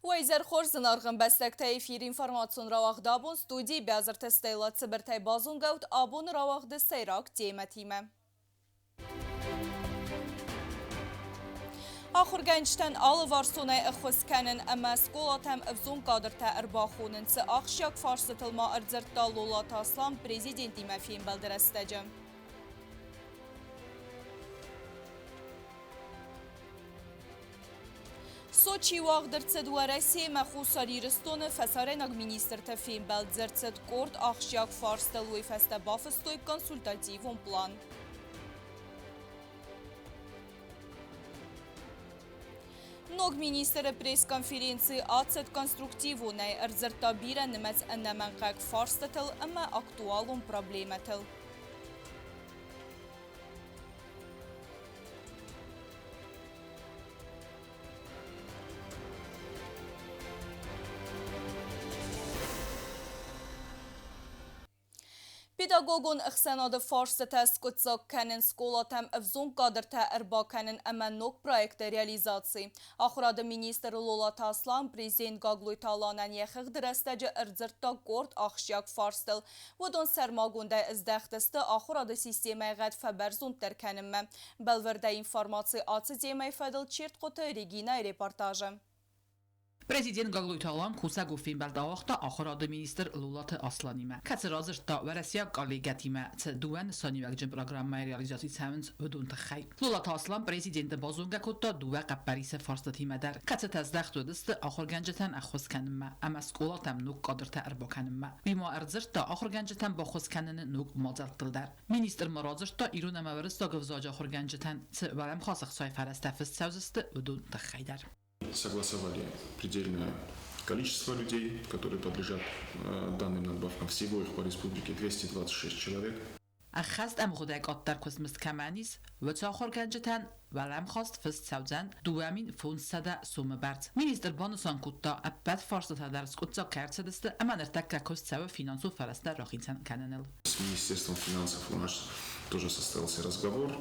Уӕ изӕр хорз, зынаргъ ӕмбӕстӕгтӕ! Эфир информацион рауагъд абон студийы Бязырты Стелла цыбыртӕй базонгӕут абоны рауагъды сӕйраг темӕтимӕ. Ахуыргӕнджытӕн алыварсонӕй ӕххуыс кӕнын ӕмӕ скъолатӕм ӕвзонг кадртӕ ӕрбахонын цы ахсджиаг фарстытыл ма ӕрдзырдта Лолаты Аслан президентимӕ фембӕлды рӕстӕджы. Сочийы уагъд ӕрцыд Уӕрӕсеимӕ Хуссар Ирыстоны фӕсарӕйнаг министрты фембӕлд. Дзырд къорд ахсджиаг фарстыл уый фӕстӕ бафыстой консультативон план. Ног министры пресс-конференцийы ацыд конструктивонӕй, ӕрдзырдта бирӕнымӕц ӕнӕмӕнгхъӕуӕг фарстытыл ӕмӕ актуалон проблемӕтыл. Педагогон ӕхсӕнады фарстытӕ скъуыддзаг кӕнын, скъолатӕм ӕвзонг кадртӕ ӕрбакӕнын ӕмӕ ног проекты реализаци. Ахуырады министр Лолаты Аслан президент Гаглойты Аланӕн йӕ хыгъды рӕстӕджы ӕрдзырдта къорд ахсджиаг фарстыл. Уыдон сӕрмагондӕй ыздӕхтысты ахуырады системӕйы гъӕд фӕбӕрзонддӕр кӕнынмӕ. Бӕлвырдӕй информаци ацы темӕйы фӕдыл Чертхъоты Регинайы репортажы. Президент Гаглойты Алан кусӕгон фембӕлд ауагъта ахуырады министр Лолаты Асланимӕ, кӕцы радзырдта уӕрӕсейаг коллегӕтимӕ цы дыууӕ нысаниуӕгджын программӕйы реализаци цӕуынц, уыдон тыххӕй. Лолаты Аслан президенты базонгӕ кодта дыууӕ хъӕппӕрисы фарстатимӕ дӕр, кӕцытӕ здӕхт уыдысты ахуыргӕнджытӕн ӕххуыс кӕнынмӕ ӕмӕ скъолатӕм ног кадртӕ ӕрбакӕнынмӕ. Уый ма ӕрдзырдта ахуыргӕнджытӕн баххуыс кӕныны ног мадзӕлттыл дӕр. Министр ма радзырдта ирон ӕмӕ уырыссаг ӕвзаджы ахуыргӕнджытӕн цы уӕлӕмхас ӕхцайы фӕрӕзтӕ фыст цӕудзысты, уыдон тыххӕй дӕр. Согласовали предельное количество людей, которые подлежат данным надбавкам. Всего их по республике 226 человек. Ӕххӕст ӕмгъуыдӕй къаддӕр куыстмызд кӕмӕн ис, уыцы ахуыргӕнджытӕн уӕлӕмхаст фыст цӕудзӕн 2500 сомы бӕрц. Министр банысан кодта, ӕппӕт фарстытӕ дӕр скъуыддзаг кӕй ӕрцыдысты ӕмӕ ныртӕккӕ куыст цӕуы финансон фӕрӕзтӕ рахицӕн кӕныныл. С Министерством финансов у нас тоже состоялся разговор.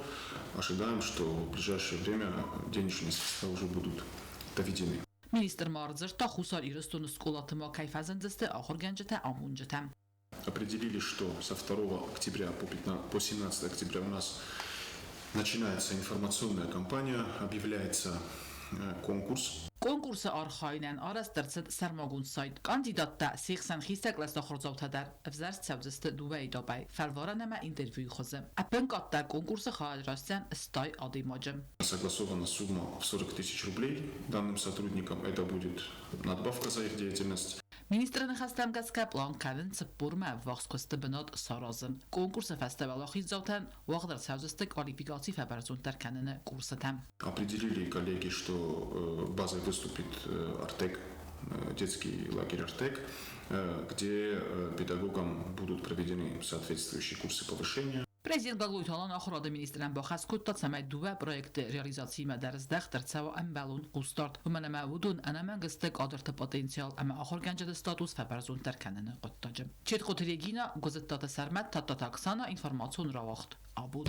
Ожидаем, что в ближайшее время денежные средства уже будут доведены. Министр ма ӕрдзырдта Хуссар Ирыстоны скъолаты ма кӕй фӕзындзысты ахуыргӕнджытӕ амонджытӕ. Определили, что со 2 октября по 15, по 17 октября у нас начинается информационная кампания, объявляется конкурс. Конкурсы архайынӕн арӕзт ӕрцыд сӕрмагонд сайт. Кандидаттӕ се хсӕн хистӕр кълӕсты ахуырдзаутӕ дӕр ӕвзӕрст цӕудзысты дыууӕ этапӕй, фӕлварӕн ӕмӕ интервьюйы хуызы. Ӕппынкъаддӕр конкурсы хайад райсдзӕн 60 адӕймаджы. Согласована сумма в 40 тысяч рублей данным сотрудникам. Это будет надбавка за их деятельность. Министры ныхӕстӕм гӕсгӕ пълан кӕнын цыппурмӕ ӕввахс куысты бынат саразын. Конкурсы фӕстӕ уӕлахиздзаутӕн уагъд ӕрцӕудзысты квалификаци фӕбӕрзонддӕр кӕныны курсытӕ. Определили коллеги, что базой выступит Артек, детский лагерь Артек, где педагогам будут проведены соответствующие курсы повышения. Президент Гаглойты Алан ахуырады министрӕн бахӕс кодта, цӕмӕй дыууӕ проекты реализациимӕ дӕр здӕхт ӕрцӕуа ӕмбӕлон хъусдард, уымӕн ӕмӕ уыдон ӕнӕмӕнг сты кадрты потенциал ӕмӕ ахуыргӕнджыты статус фӕбӕрзонддӕр кӕныны хъуыддаджы. Четхъоты Регина, Гуызыттаты Сӕрмӕт, Тадтаты Оксана, информацион рауагъд абон.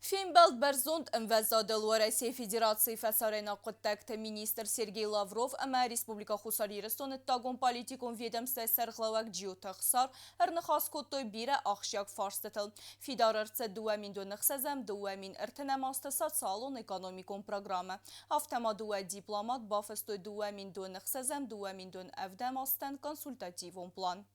Фембӕлд бӕрзонд ӕмвӕзадыл Уӕрӕсейы Федерацийы фӕсарӕйнаг хъуыддӕгты министр Сергей Лавров ӕмӕ Республикӕ Хуссар Ирыстоны ӕддагон политикон ведомствӕйы сӕргълӕууӕг Джиоты Ӕхсар ӕрныхас кодтой бирӕ ахсджиаг фарстытыл. Фидар ӕрцыд 2006-ӕм, 2030-ӕм азты социалон-экономикон программӕ. Афтӕ ма дыууӕ дипломат бафыстой 2006-ӕм, 2007-ӕм азтӕн консультативон план.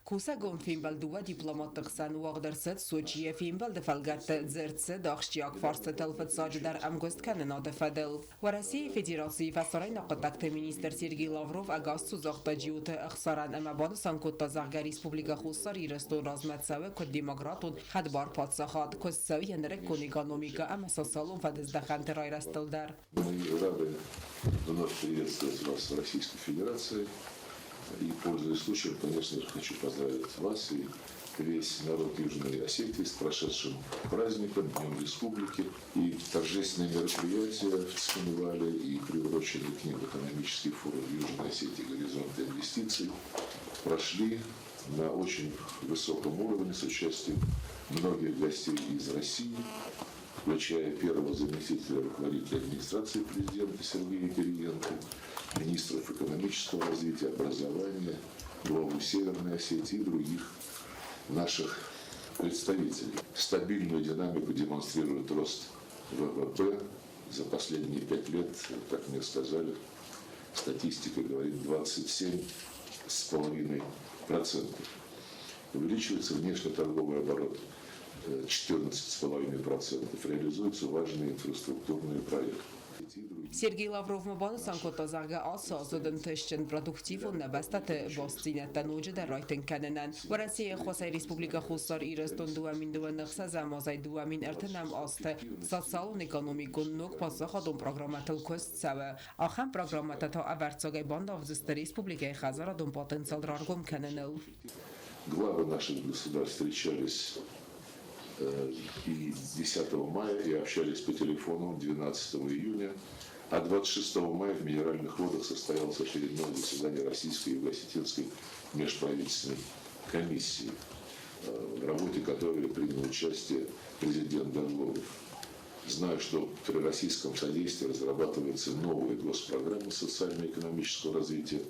Кусӕгон фембӕлд дыууӕ дипломатты хсӕн уагъд ӕрцыд Сочийы фембӕлды фӕлгӕтты дзырд цыд ахсджиаг фарстытыл фыццаджыдӕр ӕмгуысткӕнынады фӕдыл. Уӕрӕсейы Федерацийы фӕсарӕйнаг хъуыддӕгты министр Сергей Лавров ӕгас загъта Джиоты Ӕхсарӕн ӕмӕ банысан кодта, зӕгъгӕ, Республикӕ Хуссар Ирыстон размӕ цӕуы куыд демократон, хӕдбар паддзахад, куыд цӕуы йӕ нырыккон экономикӕ ӕмӕ социалон фӕдыздӕхӕнты райрӕзтыл дӕр. Мы рады вновь приветствовать вас в Российской Федерации. И, пользуясь случаем, конечно же, хочу поздравить вас и весь народ Южной Осетии с прошедшим праздником, Днем Республики. И торжественные мероприятия в Цхинвале и приуроченный к ним экономический форум Южной Осетии «Горизонты инвестиций» прошли на очень высоком уровне с участием многих гостей из России. включая первого заместителя руководителя администрации президента Сергея Кириенко, министров экономического развития, образования, главу Северной Осетии и других наших представителей. Стабильную динамику демонстрирует рост ВВП за последние 5 лет, как мне сказали, статистика говорит 27,5%. Увеличивается внешнеторговый оборот 14,5%. Реализуются важные инфраструктурные проекты. Сергей Лавров ма банысан кодта, зӕгъгӕ, ацы аз уыд ӕнтыстджын, продуктивон нӕ бӕстӕты бастдзинӕдтӕ ноджыдӕр райтынг кӕнынӕн. Уӕрӕсейы ӕххуысӕй Республикӕ Хуссар Ирыстон 2026 азӕй 2030 азты социалон-экономикон ног паддзахадон программӕтыл куыст цӕуы. Ахӕм программӕтӕ та ӕвӕрццагӕй бандавдзысты республикӕйы хӕдзарадон потенциал раргом кӕныныл. Главы наших государств встречались и 10 мая, и общались по телефону 12 июня. А 26 мая в Минеральных водах состоялось очередное заседание Российской и Юго-Осетинской межправительственной комиссии, в работе которой принял участие президент Гаглоев. Знаю, что при российском содействии разрабатывается новая госпрограмма социально-экономического развития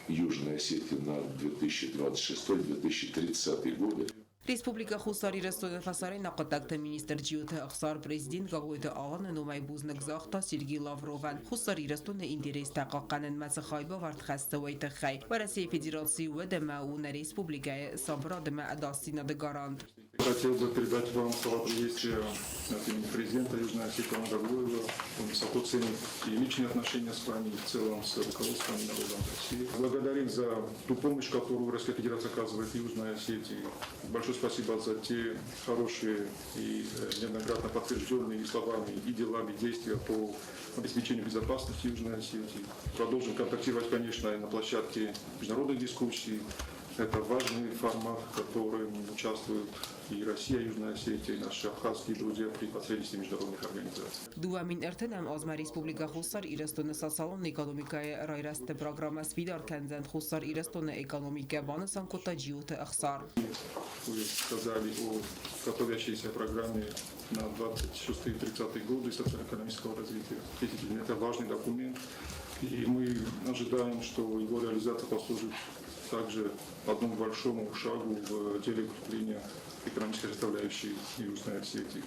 Южной Осетии на 2026-2030 годы. Республикӕ Хуссар Ирыстоны Фӕсарӕйнаг хъуыддӕгты министр Джиоты Ӕхсар президент Гаглойты Аланы номӕй бузныг загъта Сергей Лавровӕн, Хуссар Ирыстоны интерестӕ хъахъхъӕнынмӕ цы хайбавӕрд хӕссы, уый тыххӕй. Уӕрӕсейы Федераци уыд ӕмӕ у нӕ республикӕйы сабырад ӕмӕ ӕдасдзинады гарант. Хотел бы передать вам слова приветствия от имени президента Южной Осетии Алана Гаглоева. Он высоко ценит и личные отношения с вами, и в целом с руководством и народом России. Благодарим за ту помощь, которую Российская Федерация оказывает Южной Осетии. Большое спасибо за те хорошие и неоднократно подтвержденные и словами, и делами действия по обеспечению безопасности Южной Осетии. Продолжим контактировать, конечно, и на площадке международных дискуссий. Это важный формат, в котором участвуют и Россия, и Южная Осетия, и наши абхазские друзья при посредничестве международных организаций. 2030 азмӕ Республикӕ Хуссар Ирыстоны социалон экономикӕйы райрӕзты программӕ сфидар кӕндзӕн Хуссар Ирыстоны экономикӕ, банысан кодта Джиоты Ӕхсар. Вы сказали о готовящейся программе на 26-30 годы социально-экономического развития. Действительно, это важный документ, и мы ожидаем, что его реализация послужит также одному большому шагу в деле укрепления экономической составляющей Южной Осетии.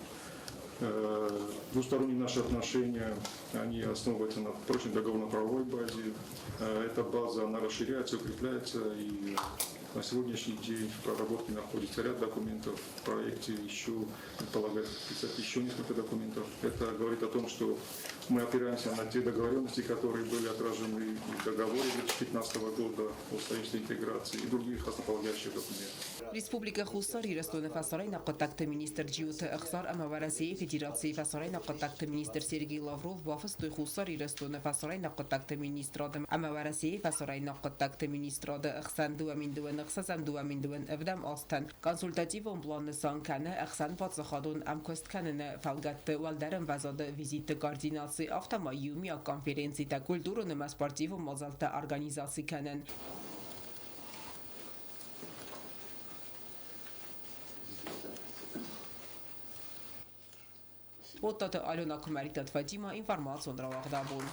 Двусторонние наши отношения, они основываются на прочной договорно-правовой базе. Эта база, она расширяется, укрепляется, и на сегодняшний день в проработке находится ряд документов. В проекте еще предполагается подписать еще несколько документов. Это говорит о том, что мы опираемся на те договоренности, которые были отражены и в договоре 2015 года о строительстве интеграции и других основополагающих документах. Республикӕ Хуссар Ирыстоны Фӕсарӕйнаг хъуыддӕгты министр Джиоты Ӕхсар ӕмӕ Уӕрӕсейы Федерацийы Фӕсарӕйнаг хъуыддӕгты министр Сергей Лавров бафыстой Хуссар Ирыстоны Фӕсарӕйнаг хъуыддӕгты министрады ӕмӕ Уӕрӕсейы Фӕсарӕйнаг хъуыддӕгты министрады ӕхсӕн 2026-2027 азтӕн консультативон план нысан кӕны ӕхсӕнпаддзахадон ӕмкуысткӕныны фӕлгӕтты уӕлдӕр ӕмвӕзады визитты координаци, афтӕ ма иумиаг конференцитӕ, культурон ӕмӕ спортивон мадзӕлттӕ организаци кӕнын. Оттаты Алена, Куымӕридтаты Фатимӕ, информацион рауагъд Абон.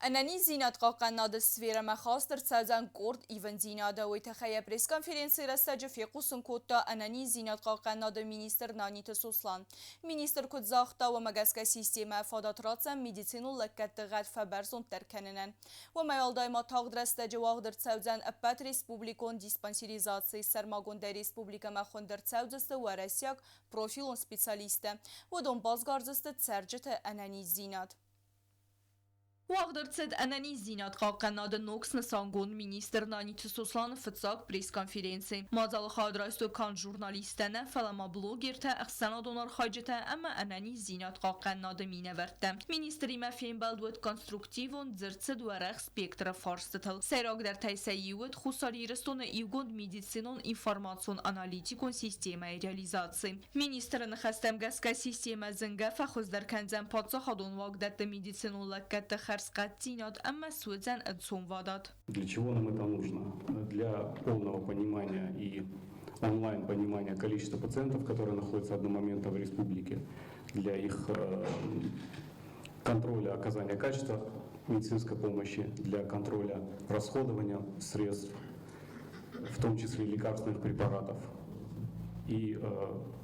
Ӕнӕниздзинад хъахъхъӕнынады сферӕмӕ хаст ӕрцӕудзӕн къорд ивындзинады. Уый тыххӕй йӕ пресс-конференцийы рӕстӕджы фехъусын кодта ӕнӕниздзинад хъахъхъӕнынады министр Наниты Сослан. Министр куыд загъта, уымӕ гӕсгӕ системӕ фадат ратдзӕн медицинон лӕггӕдты гъӕд фӕбӕрзонддӕр кӕнынӕн. Уымӕй уӕлдай ма тагъд рӕстӕджы уагъд ӕрцӕудзӕн ӕппӕт республикон диспансеризаци, сӕрмагондӕй республикӕмӕ хуынд ӕрцӕудзысты уӕрӕсейаг профилон специалисттӕ. Уыдон басгардзысты цӕрджыты ӕнӕниздзинад. Уагъд ӕрцыд ӕнӕниздзинад хъахъхъӕнынады ног снысангонд министр Наниты Сосланы фыццаг пресс-конференци. Мадзалы хайад райстой канд журналисттӕ нӕ, фӕлӕ ма блогертӕ, ӕхсӕнадон архайджытӕ ӕмӕ ӕнӕниздзинад хъахъхъӕнынады минӕвӕрттӕ. Министримӕ фембӕлд уыд конструктивон, дзырд цыд уӕрӕх спектры фарстытыл. Сӕйрагдӕртӕй сӕ иу уыд Хуссар Ирыстоны иугонд медицинон информацион-аналитикон системӕйы реализаци. Министры ныхӕстӕм гӕсгӕ системӕ зынгӕ фӕхуыздӕр кӕндзӕн паддзахадон уагдӕтты медицинон лӕггӕдты хӕрзхъӕддзинад ӕмӕ суыдзӕн ӕнцонвадат. Для чего нам это нужно? Для полного понимания и Онлайн понимания количества пациентов, которые находятся одномоментно в республике, для их контроля оказания качества медицинской помощи, для контроля расходования средств, в том числе лекарственных препаратов. И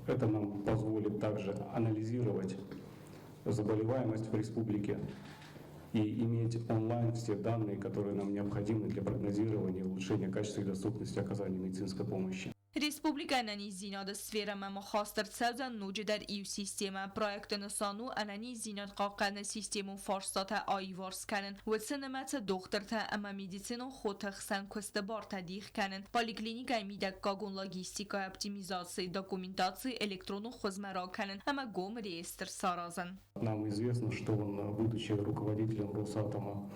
это нам позволит также анализировать заболеваемость в республике и иметь онлайн все данные, которые нам необходимы для прогнозирования и улучшения качества и доступности оказания медицинской помощи. Республикӕйы ӕнӕниздзинады сферӕмӕ ма хаст ӕрцӕудзӕн ноджыдӕр иу системӕ. Проекты нысан у ӕнӕниздзинад хъахъхъӕныны системон фарстатӕ аиуварс кӕнын, уыцы нымӕцы дохтыртӕ ӕмӕ медицинон хоты хсӕн куысты бартӕ дих кӕнын, поликлиникӕйы мидӕггагон логистикӕйы оптимизаци, документаци электронон хуызмӕ ракӕнын ӕмӕ гом реестр саразын. Нам известно, что он, будучи руководителем Росатома,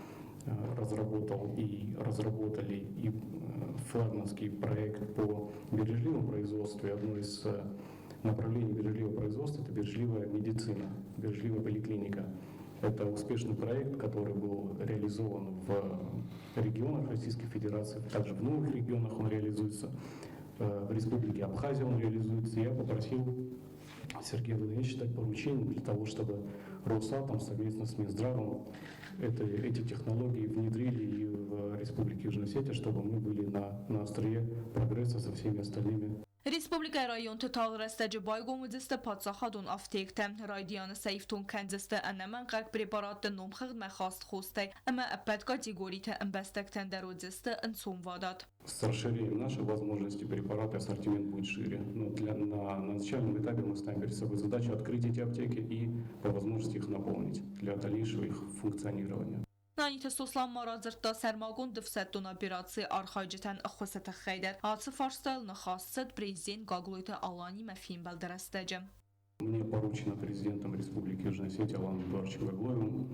разработал и разработали и флагманский проект по бережливому производству. И одно из направлений бережливого производства – это бережливая медицина, бережливая поликлиника. Это успешный проект, который был реализован в регионах Российской Федерации, также в новых регионах он реализуется, в Республике Абхазия он реализуется. Я попросил Сергея Владимировича дать поручение для того, чтобы Росатом совместно с Минздравом эти технологии внедрили и в Республике Южная Осетия, чтобы мы были на острие прогресса со всеми остальными. Республикӕйы районты тагъд рӕстӕджы байгом уыдзысты паддзахадон афтектӕ. Райдианы сӕ ифтонг кӕндзысты ӕнӕмӕнгхъӕуӕг препаратты номхыгъдмӕ хаст хостӕй ӕмӕ ӕппӕт категориты ӕмбӕстӕгтӕн дӕр уыдзысты ӕнцонвадат. С расширением наших возможностей препараты, ассортимент будет шире. Но на начальном этапе мы ставим перед собой задачу открыть эти аптеки и по возможности их наполнить для дальнейшего их функционирования. Наниты Сослан ма радзырдта сӕрмагонд ӕфсӕддон операцийы архайджытӕн ӕххуысы тыххӕй дӕр. Ацы фарстайыл ныхас цыд президент Гаглойты Аланимӕ фембӕлды рӕстӕджы. Мне поручено президентом Республики Южная Осетия Аланом Эдуардовичем Гаглоевым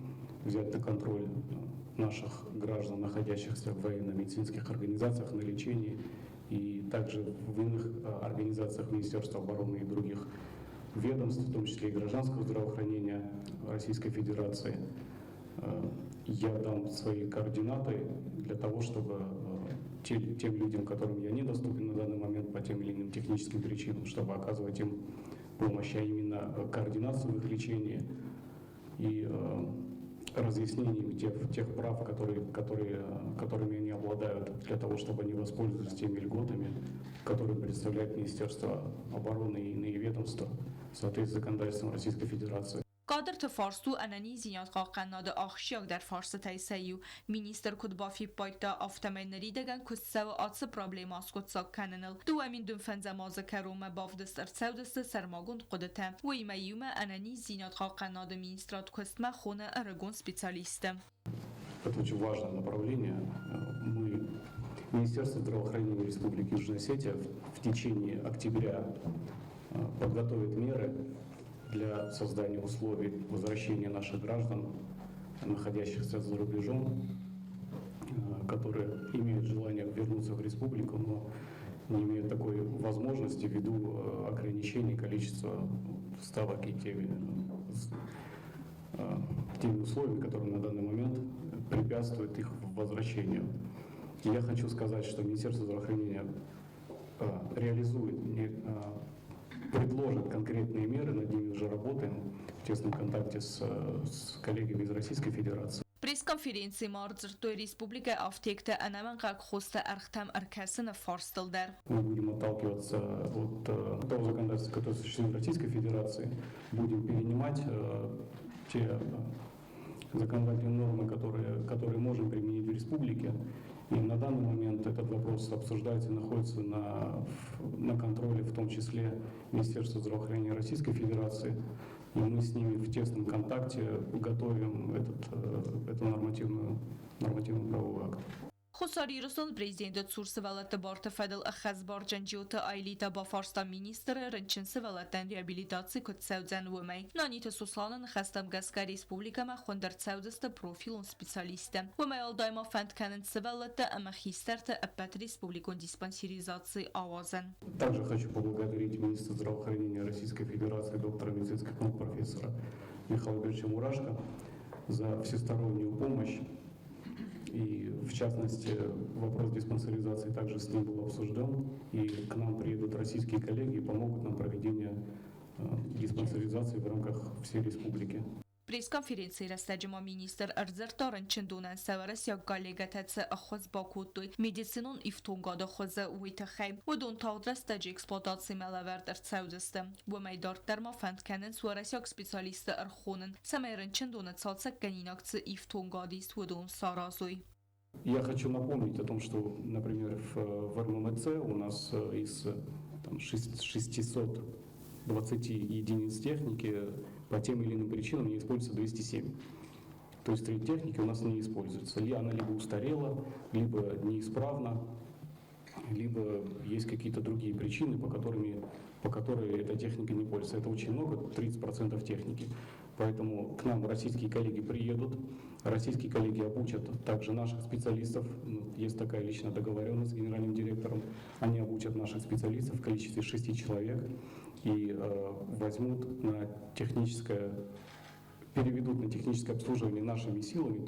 взять на контроль наших граждан, находящихся в военно-медицинских организациях на лечении и также в иных организациях Министерства обороны и других ведомств, в том числе и гражданского здравоохранения Российской Федерации. Я дам свои координаты для того, чтобы тем людям, которым я недоступен на данный момент по тем или иным техническим причинам, чтобы оказывать им помощь, а именно координацию в их лечении и разъяснение им тех прав, которыми они обладают, для того, чтобы они воспользовались теми льготами, которые представляет Министерство обороны и иные ведомства в соответствии с законодательством Российской Федерации. Кадрты фарст у ӕнӕниздзинад хъахъхъӕнынады ахсджиагдӕр фарстытӕй сӕ иу. Министр куыд бафиппайдта, афтӕмӕй ныридӕгӕн куыст цӕуы ацы проблемӕ аскъуыддзаг кӕныныл. 2025 азы кӕронмӕ бавдыст ӕрцӕудзысты сӕрмагонд хъуыдытӕ. Уыимӕ иумӕ ӕнӕниздзинад хъахъхъӕнынады министрад куыстмӕ хоны ӕрыгон специалистты. Это очень важное направление. Мы, Министерство здравоохранения Республики Южная Осетия, в течение октября подготовит меры для создания условий возвращения наших граждан, находящихся за рубежом, которые имеют желание вернуться в республику, но не имеют такой возможности ввиду ограничений количества ставок и теми условиями, которые на данный момент препятствуют их возвращению. И я хочу сказать, что Министерство здравоохранения реализует, не, предложит конкретные меры, над ними уже работаем в тесном контакте с коллегами из Российской Федерации. Пресс-конференцийы ма ӕрдзырдтой республикӕйы афтекты ӕнӕмӕнгхъӕуӕг хосты ӕргътӕм ӕркӕсыны фарстыл дӕр. Мы будем отталкиваться от того законодательства, которое существует в Российской Федерации, будем перенимать те законодательные нормы, которые можем применить в республике. И на данный момент этот вопрос обсуждается и находится на контроле, в том числе Министерства здравоохранения Российской Федерации. И мы с ними в тесном контакте готовим эту нормативно-правовой акт. Хуссар Ирыстоны президенты цур сывӕллӕтты барты фӕдыл ӕххӕстбарджын Джиоты Аэлита бафарста министры, рынчын сывӕллӕттӕн реабилитаци куыд цӕудзӕн, уымӕй. Наниты Сосланы ныхӕстӕм гӕсгӕ республикӕмӕ хуынд ӕрцӕудзысты профилон специалисттӕ. Уымӕй уӕлдай ма фӕнд кӕнынц сывӕллӕтты ӕмӕ хистӕрты ӕппӕт республикон диспансеризаци ауадзын. Также хочу поблагодарить министра здравоохранения Российской Федерации, доктора медицинских наук, профессора Михаила Игоревича Мурашко за всестороннюю помощь. И в частности, вопрос диспансеризации также с ним был обсужден. И к нам приедут российские коллеги и помогут нам проведение диспансеризации в рамках всей республики. Пресс-конференцийы рӕстӕджы ма министр ӕрдзырдта рынчындонӕн сӕ уӕрӕсейаг коллегӕтӕ цы ӕххуыс бакодтой медицинон ифтонгады хуызы, уый тыххӕй. Уыдон тагъд рӕстӕджы эксплуатацимӕ лӕвӕрд ӕрцӕудзысты. Уымӕй дарддӕр ма фӕнд кӕнынц уӕрӕсейаг специалистты ӕрхонын, цӕмӕй рынчындоны цалцӕггӕнинаг цы ифтонгад ис, уыдон саразой. Я хочу напомнить о том, что, например, в РММЦ у нас из там, 620 единиц техники по тем или иным причинам не используется 207. То есть треть техники у нас не используется. Она либо устарела, либо неисправна, либо есть какие-то другие причины, по которой эта техника не пользуется. Это очень много, 30% техники. Поэтому к нам российские коллеги приедут, российские коллеги обучат также наших специалистов. Ну, есть такая личная договоренность с генеральным директором. Они обучат наших специалистов в количестве 6 человек и возьмут на техническое, переведут на техническое обслуживание нашими силами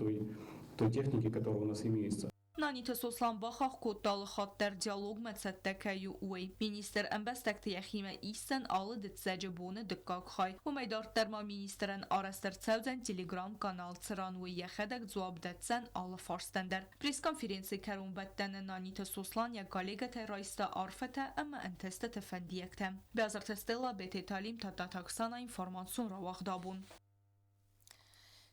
той техники, которая у нас имеется. Наниты Сослан бахахх кодта алы хатт дӕр диалогмӕ цӕттӕ кӕй у, уый. Министр ӕмбӕстӕгты йӕхимӕ исдзӕн алы дыццӕджы боны дыккаг хай. Уымӕй дарддӕр ма министрӕн арӕзт ӕрцӕудзӕн телеграм-канал, цыран уый йӕхӕдӕг дзуапп дӕтдзӕн алы фарстӕн дӕр. Пресс-конференцийы кӕронбӕттӕны Наниты Сослан йӕ коллегӕтӕй райста арфӕтӕ ӕмӕ ӕнтыстыты фӕндиӕгтӕ. Бязырты Стелла, Бететы Алим, Тадтаты Оксана, информацион рауагъд Абон.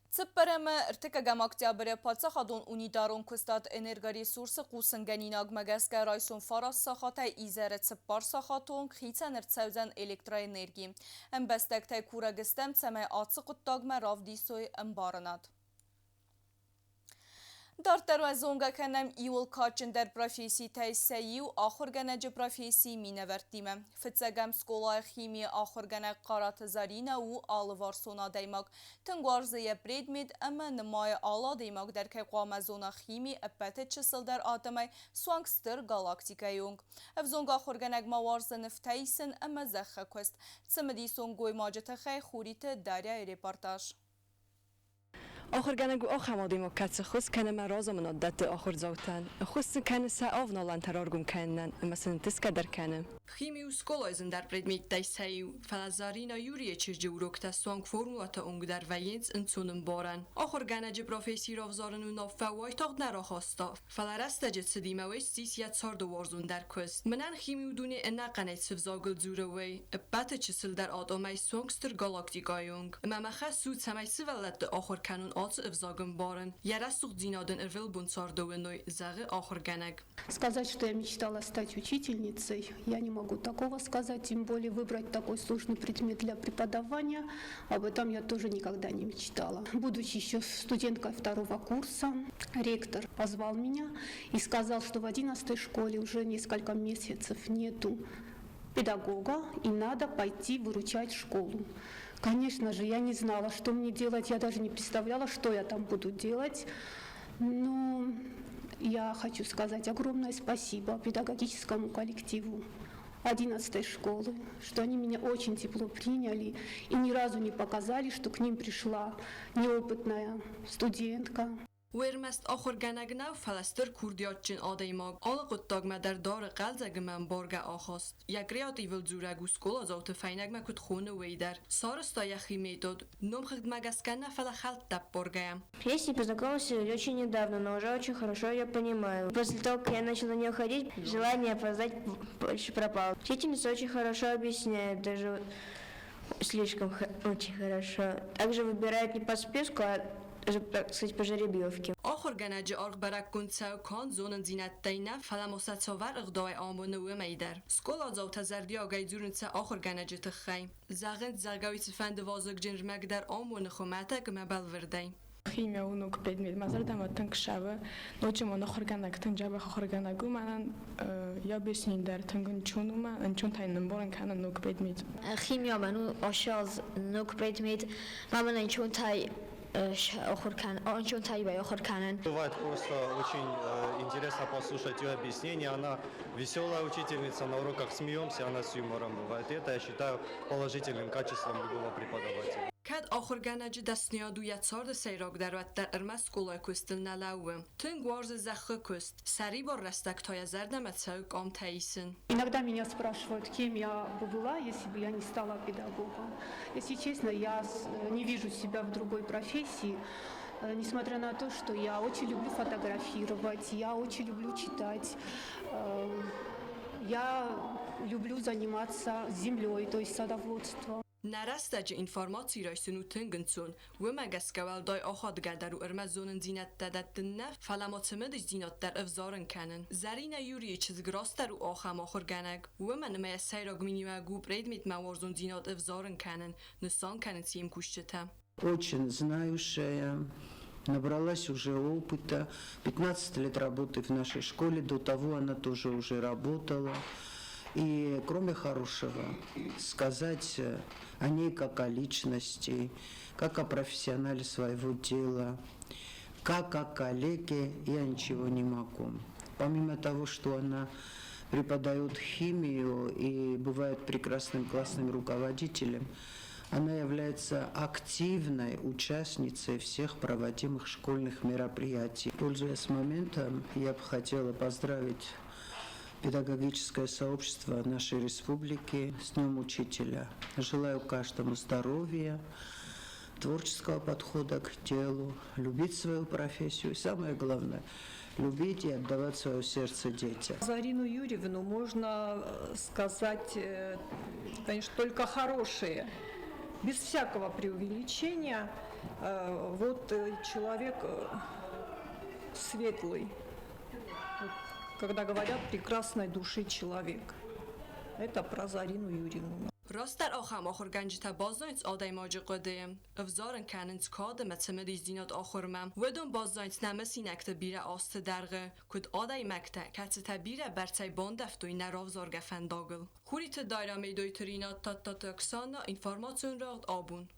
Цыппӕрӕмы ӕртыккӕгӕм октябры паддзахадон унитарон куыстад Энергоресурс-ы хъусынгӕнинагмӕ гӕсгӕ райсом фараст сахатӕй изӕры цыппар сахаты онг хицӕн ӕрцӕудзӕн электроэнерги. Ӕмбӕстӕгтӕй курӕг стӕм, цӕмӕй ацы хъуыддагмӕ равдисой ӕмбарынад. Дарддӕр уӕ зонгӕ кӕнӕм иууыл кадджындӕр професситӕй сӕ иу, ахуыргӕнӕджы профессийы минӕвӕрттимӕ. Фыццӕгӕм скъолайы химийы ахуыргӕнӕг Хъараты Заринӕ у алыварсон адӕймаг. Тынг уарзы йӕ предмет ӕмӕ нымайы алы адӕймаг дӕр кӕй хъуамӕ зона хими ӕппӕты чысылдӕр атомӕй суанг стыр галактикӕйы онг. Ӕвзонг ахуыргӕнӕг ма уарзы нывтӕ исын ӕмӕ зӕххы куыст. Цымыдисон гоймаджы тыххӕй Хуриты Дарьяйы репортаж. Ахуыргӕнӕг у ахӕм адӕймаг, кӕцы ӕххуыс кӕны ӕмӕ разамынад дӕтты ахуырдзаутӕн, ӕххуыс сын кӕны сӕ авналӕнтӕ раргом кӕнынӕн ӕмӕ сын ӕнтысгӕ дӕр кӕны. Хими у скъолайы зындӕр предметтӕй сӕ иу, фӕлӕ Заринӕ Юрийы чызджы уроктӕ суанг формулӕты онг дӕр вӕййынц ӕнцонӕмбарӕн. Ахуыргӕнӕджы професси равзарын уынаффӕ уайтагъд нӕ рахаста, фӕлӕ рӕстӕджы цыдимӕ уый ссис йӕ царды уарзондӕр куыст. Мӕнӕн хими у дуне ӕнӕхъӕнӕй цы взагыл дзуры, уый, ӕппӕты чысылдӕр атомӕй суанг стыр галактикӕйы онг. Ӕмӕ мӕ хӕс у, цӕмӕй сывӕллӕтты ахуыр кӕнон ацы ӕвзаг ӕмбарын, йӕ рӕсугъддзинад ын ӕрвылбон царды уыной, зӕгъы ахуыргӕнӕг. Сказать, что я мечтала стать учительницей, я не могу такого сказать, тем более выбрать такой сложный предмет для преподавания, об этом я тоже никогда не мечтала. Будучи еще студенткой второго курса, ректор позвал меня и сказал, что в 11-й школе уже несколько месяцев нету педагога и надо пойти выручать школу. Конечно же, я не знала, что мне делать, я даже не представляла, что я там буду делать. Но я хочу сказать огромное спасибо педагогическому коллективу 11-й школы, что они меня очень тепло приняли и ни разу не показали, что к ним пришла неопытная студентка. Уый ӕрмӕст ахуыргӕнӕг нӕу, фӕлӕ стыр курдиатджын адӕймаг, алы хъуыддагмӕ дӕр дары хъӕлдзӕг ӕмӕ ӕмбаргӕ ахаст. Йӕ креативыл дзурӕг у скъоладзауты фӕйнӕгмӕ куыд хоны, уый дӕр. Сарӕзта йӕхи метод, номхыгъдмӕ гӕсгӕ нӕ, фӕлӕ хӕлттӕ ӕппаргӕйӕ. Песней познакомился очень недавно, но уже очень хорошо ее понимаю. После того, как я начал на нее ходить, желание опоздать больше пропало. Учительница очень хорошо объясняет, даже слишком очень хорошо. Также выбирает не по списку, а так сказать, по жеребьевке. Ахуыргӕнӕджы аргъ бӕрӕггонд цӕуы канд зонындзинӕдтӕй нӕ, фӕлӕ ма сӕ цавӕр ӕгъдауӕй амоны, уымӕй дӕр. Скъоладзаутӕ зӕрдиагӕй дзурынц сӕ ахуыргӕнӕджы тыххӕй. Зӕгъынц, зӕгъгӕ, уый цыфӕнды вазыгджын ӕрмӕг дӕр амоны хуымӕтӕг ӕмӕ бӕлвырдӕй. Химия у ног предмет, мӕ зӕрдӕмӕ тынг ссӕуы. Ноджы мын ахуыргӕнӕг тынг дзӕбӕх ахуыргӕнӕг у мӕнӕн. Йӕ объяснение дӕр тынг ӕнцон у мӕ ӕнцонтӕй нымбарын кӕны ног предмет. Химия мӕн у ацы аз ног предмет, ма мын ӕнцонтӕй ахуыр кӕнын, ӕнцонтӕй ахуыр кӕнын. Бывает просто очень интересно послушать ее объяснение. Она веселая учительница, на уроках смеемся, она с юмором бывает. И это я считаю положительным качеством любого преподавателя. Кӕд ахуыргӕнӕджы дӕсныйад у йӕ царды сӕйрагдӕр, уӕддӕр ӕрмӕст скъолайы куыстыл нӕ лӕууы. Тынг уарзы зӕххы куыст. Сӕрибар рӕстӕг та йӕ зӕрдӕмӕ цӕуы къамтӕ исын. Иногда меня спрашивают, кем я бы была, если бы я не стала педагогом. Если честно, я не вижу себя в другой профессии, несмотря на то, что я очень люблю фотографировать, я очень люблю читать, я люблю заниматься землей, то есть садоводством. Нӕ рӕстӕджы информаци райсын у тынг ӕнцон. Уымӕ гӕсгӕ уӕлдай ахадгӕдӕр у ӕрмӕст зонындзинӕдтӕ дӕттын нӕ, фӕлӕ ма цымыдисдзинад дӕр ӕвзарын кӕнын. Зӕринӕ Юрийы чызг растдӕр у ахӕм ахуыргӕнӕг. Уымӕн ӕмӕ йӕ сӕйраг миниуӕг у предметмӕ уарзондзинад ӕвзарын кӕнын, нысан кӕнынц йе мкусджытӕ. Очень знающая, набралась уже опыта. 15 лет работы в нашей школе, до того она тоже уже работала. И кроме хорошего, сказать о ней как о личности, как о профессионале своего дела, как о коллеге, я ничего не могу. Помимо того, что она преподает химию и бывает прекрасным классным руководителем, она является активной участницей всех проводимых школьных мероприятий. Пользуясь моментом, я бы хотела поздравить педагогическое сообщество нашей республики с Днем Учителя. Желаю каждому здоровья, творческого подхода к делу, любить свою профессию и, самое главное, любить и отдавать свое сердце детям. Зарину Юрьевну можно сказать, конечно, только хорошее, без всякого преувеличения. Вот человек светлый, вот, когда говорят прекрасной души человек. Это про Зарину Юрьевну. Растдӕр ахӕм ахуыргӕнджытӕ баззайынц адӕймаджы хъуыдыйы, ӕвзарын кӕнынц кад ӕмӕ цымыдисдзинад ахуырмӕ. Уыдон баззайынц нӕ мысинӕгты бирӕ азты дӕргъы, куыд адӕймӕгтӕ, кӕцытӕ бирӕ бӕрцӕй бандӕвтой нӕ равзаргӕ фӕндагыл. Хуриты Дайра, Медойты Ринат, Тадтаты Оксана, информацион рӕгъд Абон.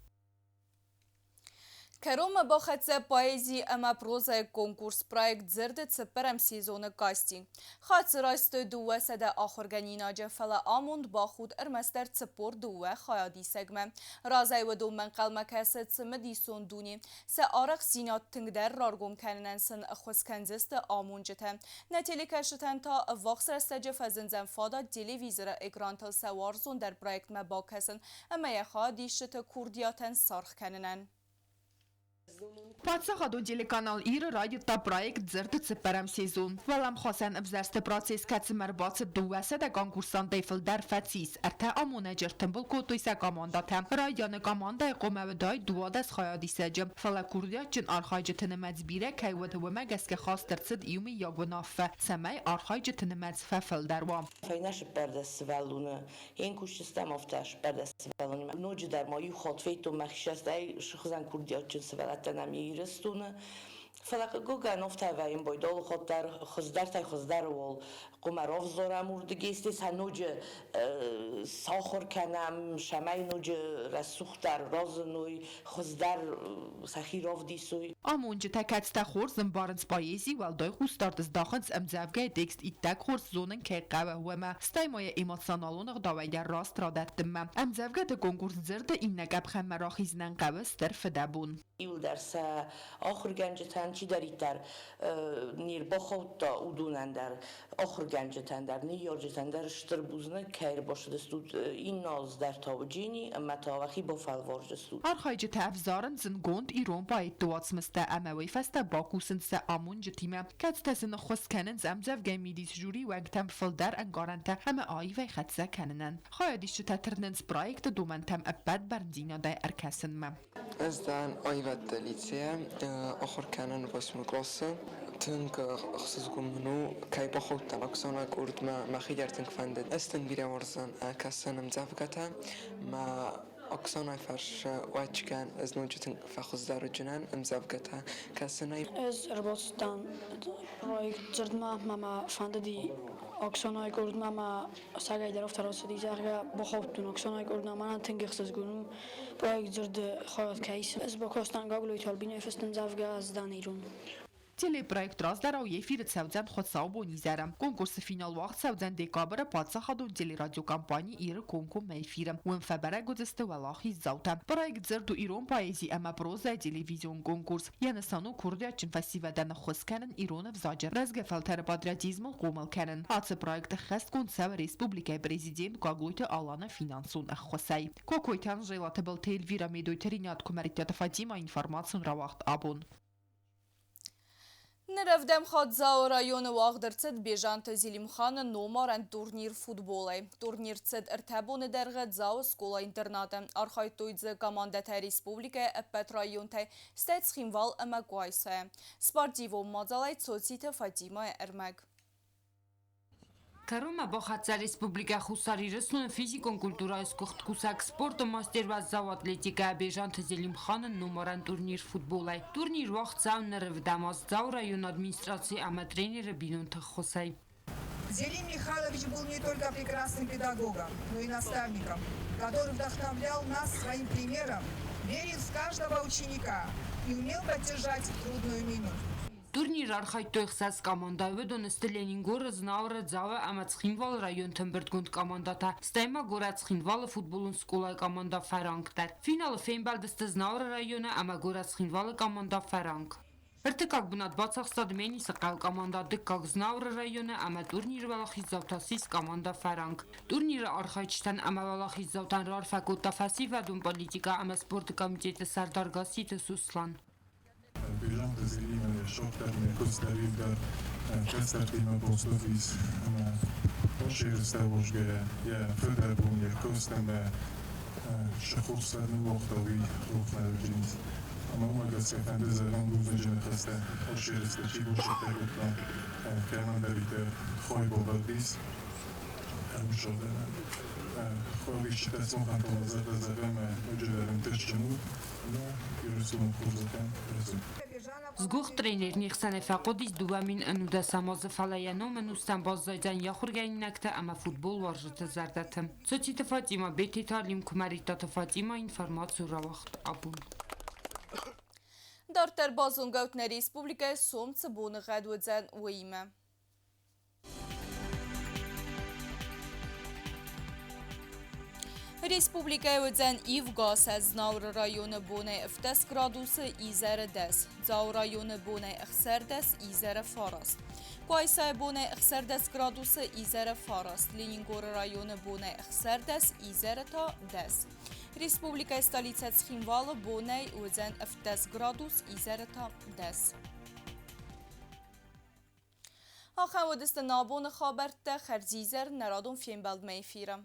Кӕронмӕ бахӕццӕ поэзи ӕмӕ прозӕйы конкурс проект «Дзырды» цыппӕрӕм сезоны кастинг. Хатт райстой 200 ахуыргӕнинаджы, фӕлӕ амонд бахудт ӕрмӕстдӕр 42 хайадисӕгмӕ. Разӕй уыдонмӕ ӕнхъӕлмӕ кӕсы цымыдисон дуне. Сӕ арӕхстдзинад тынгдӕр раргом кӕнынӕн сын ӕххуыс кӕндзысты амонджытӕ. Нӕ телекӕсджытӕн та ӕввахс рӕстӕджы фӕзындзӕн фадат телевизоры экрантыл сӕ уарзондӕр проектмӕ бакӕсын ӕмӕ йӕ хайадисджыты курдиатӕн саргъ кӕнынӕн. Паддзахадон телеканал Ир-ы райдыдта проект «Дзырды» цыппӕрӕм сезон. Уӕлӕмхасӕн ӕвзӕрсты процесс, кӕцымӕ ӕрбацыд 200 конкурсантӕй фылдӕр, фӕцис. Ӕртӕ амонӕджы ӕртымбыл кодтой сӕ командӕтӕ. Райдианы командӕйы хъуамӕ уыдаид 12 хайадисӕджы, фӕлӕ курдиатджын архайджыты нымӕц бирӕ кӕй уыд, уымӕ гӕсгӕ хаст ӕрцыд иумӕйаг уынаффӕ, цӕмӕй архайджыты нымӕц фӕфылдӕр уа. Фӕйнӕ 14 сывӕллоны ӕнкусджытӕм, афтӕ 14 сывӕллонимӕ. Ноджыдӕр ма иу хатт федтон мӕхи цӕстӕй сыхуызӕн курдиатджын сывӕллӕттӕ нӕм Ирыстоны. Фӕлӕ хъыггогӕн афтӕ вӕййын байдалы хатт дӕр хуыздӕртӕй хуыздӕр уол хъуымӕ равзарӕм уырдыгӕй, сӕ ноджы сахуыр кӕнӕм, цӕмӕй ноджы рӕсугъддӕр разыной, хуыздӕр сӕхи равдисой. Амонджытӕ, кӕцытӕ хорз ӕмбарынц поэзи, уӕлдай хъусдард здахынц ӕмдзӕвгӕйы текст иттӕг хорз зонын кӕй хъӕуы, уымӕ, стӕй ма йӕ эмоционалон ӕгъдауӕй дӕр раст радӕттынмӕ. Ӕмдзӕвгӕты конкурс «Дзырды» иннӕ къӕпхӕнмӕ рахизынӕн хъӕуы стыр фыдӕбон. Иуылдӕр сӕ ахуыргӕнджытӕн, чидӕриддӕр не рбахаудта, уыдонӕн дӕр, ахуыргӕнджытӕн дӕр, ныййарджытӕн дӕр стыр бузныг, кӕй ӕрбацыдыстут иннӕ аз дӕр та уыджени ӕмӕ та уӕхи бафӕлвардзыстут. Архайджытӕ ӕвзарынц зындгонд ирон поэтты уацмыстӕ ӕмӕ уый фӕстӕ бакусынц сӕ амонджытимӕ, кӕцытӕ сын ӕххуыс кӕнынц ӕмдзӕвгӕйы мидис жюри уӕнгтӕм фылдӕр ӕнкъарӕнтӕ ӕмӕ аивӕй хӕццӕ кӕнынӕн. Хайадисджытӕ тырнынц проекты домӕнтӕм ӕппӕт бӕрндзинадӕй ӕркӕсынмӕ. Ӕз дӕн аивӕдты лицейӕ, ахуыр кӕнын восьмой къласы. Тынг ӕхсызгон мын у, кӕй бахаудтӕн Оксана къордмӕ, мӕхи дӕр тынг фӕндыд. Ӕз тынг бирӕ уарзын кӕсын ӕмдзӕвгӕтӕ. Мӕ Оксанайы фарс уӕдчыкӕн ӕз ноджы тынг фӕхуыздӕр уыдзынӕн ӕмдзӕвгӕтӕ кӕсынӕй. Ӕз ӕрбацыдтӕн проект «Дзырдмӕ», мӕ мӕ фӕндыди Оксанайы къордмӕ, мӕ сагӕй дӕр афтӕ рацыди, зӕгъгӕ, бахаудтон Оксанайы къордмӕ, мӕнӕн тынг ӕхсызгон у проект «Дзырды» хайад кӕй исын. Ӕз бакастӕн Гаглойты Альбинӕйы фыст ӕмдзӕвгӕ «Ӕз дӕн ирон». Телепроект раздӕрау эфиры цӕудзӕн хуыцаубон изӕры. Конкурсы финал уагъд цӕудзӕн декабры паддзахадон телерадиокомпани Иры комкоммӕ эфиры. Уым фӕбӕрӕг уыдзысты уӕлахиздзаутӕ. Проект дзырд у ирон поэзи ӕмӕ прозӕйы телевизион конкурс. Йӕ нысан у курдиатджын фӕсивӕдӕн ӕххуыс кӕнын ирон ӕвзаджы рӕзгӕ фӕлтӕры патриотизмыл хъомыл кӕнын. Ацы проект ӕххӕстгонд цӕуы республикӕйы президент Гаглойты Аланы финансон ӕххуысӕй. Кокойты Анжела, Тыбылты Эльвира, Медойты Ринат, Куымӕридтаты Фатима, информацион рауагъд абон. Ныр ӕвдӕм хатт Дзауы районы уагъд ӕрцыд Бежанты Зелимханы номарӕн турнир футболӕй. Турнир цыд ӕртӕ боны дӕргъы Дзауы скъола-интернаты. Архайдтой дзы командӕтӕ республикӕйы ӕппӕт районтӕй, стӕй Цхинвал ӕмӕ Къуайсайӕ. Спортивон мадзалӕй Цоциты Фатимӕйы ӕрмӕг. Кӕронмӕ бахӕццӕ Республикӕ Хуссар Ирыстоны физикон культурӕйы сгуыхт кусӕг спорты мастер уӕззау атлетикӕ Бежанты Зелимханы номарӕн турнир футболӕй. Турнир уагъд цӕуы ныры аз Дзауы районы администраци ӕмӕ тренеры бинонты ӕххуысӕй. Зелим Михайлович был не только прекрасным педагогом, но и наставником, который вдохновлял нас своим примером, верил в каждого ученика и умел поддержать в трудную минуту. Турниры архайдтой ӕхсӕз командӕйы. Уыдон сты Ленингоры, Знауыры, Дзауы ӕмӕ Цхинвалы районты ӕмбырдгонд командӕтӕ, стӕй ма горӕт Цхинвалы футболон скъолайы командӕ «Фӕранк» дӕр. Финалы фембӕлдысты Знауыры районы ӕмӕ горӕт Цхинвалы командӕ «Фӕранк». Ӕртыккаг бынат бацахста Дменисы хъӕуы командӕ, дыккаг Знауыры районы ӕмӕ турниры уӕлахиздзаутӕ ссис командӕ «Фӕранк». Турниры архайджытӕн ӕмӕ уӕлахиздзаутӕн раарфӕ кодта фӕсивӕдон политикӕ ӕмӕ спорты комитеты сӕрдар Гасситы Суслан. Бежанты Зелимӕн йӕ сохтӕр, йӕ куыдздӕриддӕр кӕстӕртимӕ бостотис ӕмӕ хорз ерыстӕ уозгӕйӕ йӕ фыдӕбон, йӕ куыст ӕмӕ цы хорз ныууагъта, уый рох нӕ уыдис. Ӕмӕ уымӕ гӕсгӕ фӕнды зӕгъын бузныджы ныхӕстӕ, хорз ерыстӕ чи босӕттӕ кодта, кӕмӕндӕриддӕр хой бавӕрдис ӕмсӕрдӕнӕн. Хуӕвисджытӕ сымахӕн зӕрдӕ зӕгъӕм ноджыдӕр ӕнтыстджын ут ӕмӕ Ирыстоны хорзӕхӕн рӕзут. Сгуыхт тренер не хсӕнӕй фӕхъуыдис 2019 азы, фӕлӕ йӕ ном ӕнустӕм баззайдзӕн йӕ ахуыргӕнинӕгтӕ ӕмӕ футболуарзджыты зӕрдӕты. Цоциты Фатима, Бететы Алим, Куымӕридтаты Фатима, информаци рауагъд абон. Дарддӕр базонгӕут нӕ республикӕйы сом цы боныгъӕд уыдзӕн, уыимӕ. Республикӕйы уыдзӕн ивгӕ Знауыры районы бонӕй 17 градусы, изӕры 10. Дзауы районы бонӕй 16, изӕры 9. Къуайсайы бонӕй 16 градусы, изӕры 9. Ленингоры районы бонӕй 16, изӕры та 10. Республикӕйы столицӕ Цхинвалы бонӕй уыдзӕн 17 градус, изӕры та 10. Ахӕм уыдысты нӕ абоны хабӕрттӕ. Хӕрзизӕр нӕ радон фембӕлдмӕ эфиры.